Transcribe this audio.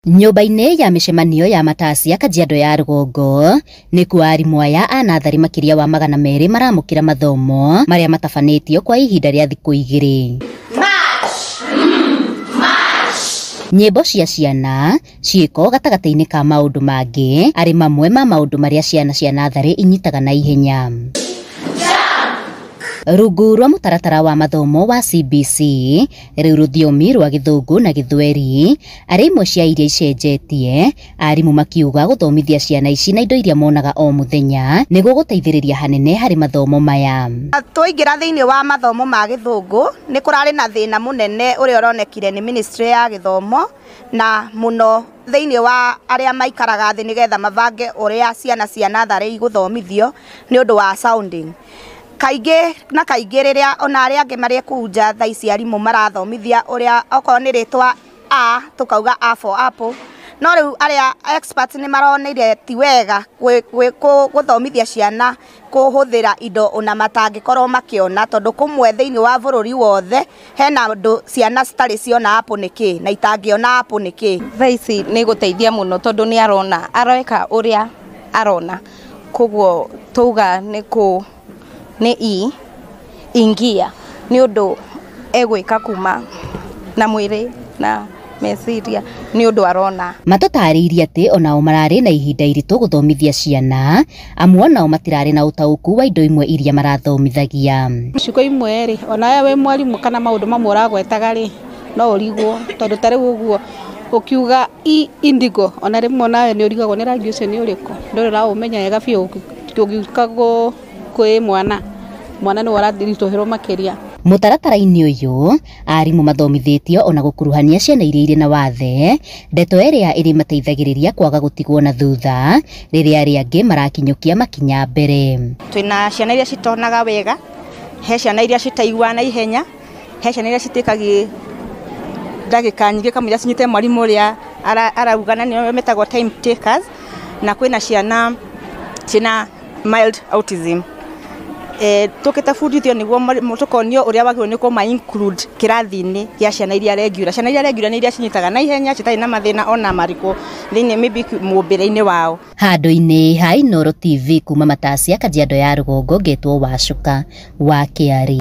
Nyũmba-inĩ ya mĩcemanio ya Matacia Kajiado ya Rũgongo nĩkuo arimũ aya a natharĩ makĩria wa 200 maramũkĩra mathomo marĩa matabanĩtio kwa ihinda rĩa thikũ 2. Nyĩmbo cia ciana ciĩko gatagatĩ-inĩ ka maũndũ mangĩ arĩ mamwe ma maũndũ marĩa ciana cia natharĩ inyitaga na ihenya. Rungu rwa mũtaratara wa mathomo wa CBC rĩu rũthiomi rwa Gĩthũngũ na Gĩthweri arĩ imwe cia iria icenjetie, arimũ makiuga gũthomithia ciana ici na indo iria monaga o mũthenya nĩguo gũteithĩrĩria hanene harĩ mathomo maya. Twaingĩra thĩinĩ wa mathomo ma Gĩthũngũ nĩ kũrarĩ na thĩna mũnene ũrĩa ũronekire nĩ ministry ya gĩthomo na mũno thĩinĩ wa arĩa maikaraga thĩ nĩgetha mabange ũrĩa ciana cia natharĩ igũthomithio nĩ ũndũ wa sounding. Kaingĩ na kaingĩ rĩrĩa ona arĩa angĩ marĩ kũu nja thaa ici arimũ marathomithia ũrĩa okorwo nĩ rĩtwa A tũkauga A for apple, no rĩu arĩa experts nĩ maronire ti wega gũthomithia ciana kũhũthĩra indo ona matangĩkorwo makĩona, tondũ kũmwe thĩinĩ wa bũrũri wothe hena andũ ciana citarĩ ciona apple nĩ kĩ na itangĩona apple nĩ kĩ. Thaa ici nĩ gũteithia mũno tondũ nĩ arona areka ũrĩa arona, koguo tauga nĩ kũ nĩ i ingia nĩ ũndũ egwĩka kuma na mwĩrĩ na meciria nĩ ũndũ arona. Matũtarĩirie atĩ onao mararĩ na ihinda iritũ gũthomithia ciana amu onao matirarĩ na ũtaũku wa indo imwe iria marathomithagia. Ciugo imwe rĩ ona we mwarimũ kana maũndũ mamwe ũragwetaga rĩ no ũrigwo tondũ ta rĩu ũguo ũkiuga i indigo ona rĩmwe nawe nĩ ũrigagwo nĩ rangi ũcio nĩ ũrĩkũ, ndũrĩ ũraũmenya wega biũ ũgĩũka kwĩ mwana mwana nĩ ũraritũhĩrwo makĩria. Mũtaratara-inĩ ũyũ arimũ mathomithĩtio ona gũkuruhania ciana iria irĩ na wathe, ndeto ĩrĩa ĩrĩmateithagĩrĩria kwaga gũtigwo na thutha rĩrĩa arĩa angĩ marakinyũkia makinya mbere. Twĩna ciana iria citonaga wega, he ciana iria citaiguaga na ihenya, he ciana iria citĩkagia ndagĩka nyingĩ kamũira cinyite mwarimũ ũrĩa arauga na nĩo metagwo time takers, na kwĩna ciana ciĩna mild autism. Tũkĩte bundithio nĩguo tũkonio ũrĩa wagĩrĩirwo nĩ kũma include kĩrathi-inĩ gĩa ciana iria regular. Ciana iria regular nĩ iria cinyitaga na ihenya citarĩ na mathĩna ona marĩkũ thĩinĩ maybe mũmbĩre-inĩ wao. Handũ-inĩ ha Inooro TV kuma Matacia Kajiado ya Rũgongo ngetwo Wacuka wa Kĩarĩ.